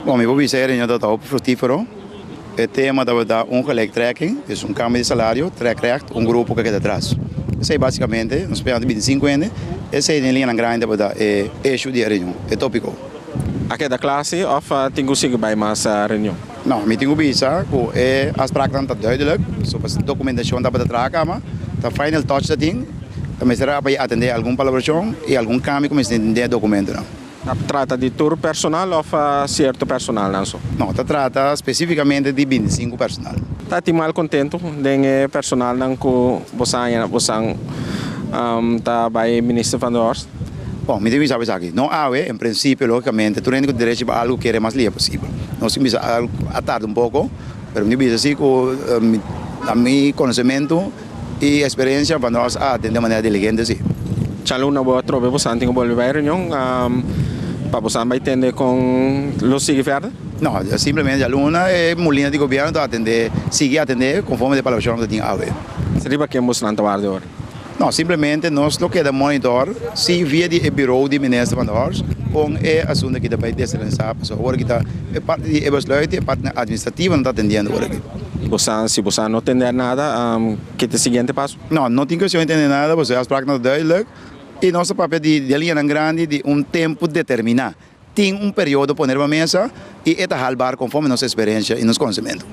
Bon, mi por bisa e reunion tabata hopi fructifero. E tema tabata ongelijk trekking, dus un cambio di salario, trek recht, un grupo cu a keda atras. Esey basicamente, nos pega 25 hende, esey den liñanan grandi tabata e issue di e reunion, e topico. A keda cla si of tin cu sigui bay mas reunion? No, mi tin cu bisa cu e afspraaknan ta duidelijk, so pas documentacion tabata traha cama, ta final touch ta tin, ta mester a bay atende algun palabracion y algun cambio cu mester tin den e documentonan. Ta trata di tur personal of cierto personalnan so? No, ta trata specificamente di 25 personal. Ta tin malcontento den e personalnan cu boso haña bosan ta bay Minister Van der Horst? Bon, mi tin bisa esaki. No awe, en principio, logicamente, tur hende cu tin derecho pa algo kere mas lihe posibel. Nos tin bisa algo a tarda un poco, pero mi tin bisa si cu na mi conocemento y experiencia Van der Horst a atende manera diligente si. Djaluna bo atrobe bosan tin ku bolbe bai reunion pa bosan bai tende kon lo sigui verder? No, simplemente djaluna e mulina di gobierno ta atende, sigui atende konforme di e palabrashon ku tin awe. Riba ken bosonan ta warda ora? No, simplemente nos lo keda monitor si via di e bureau di minister Van der Horst kon e asunto aki ta bai desenlansá, pasobra ora ki ta e parti di e besluit e parti administrativo no ta atendiendo ora aki. Bosan, si bosan no tender nada, ke ta e siguiente paso? No, no tin cuestion di tende nada, pasobra e afspraaknan ta duidelijk y nos ta papia di liñanan grandi di un tempo determina. Tin un periodo pone riba mesa y e ta haalbaar conforme nos experiencia y nos conocimento.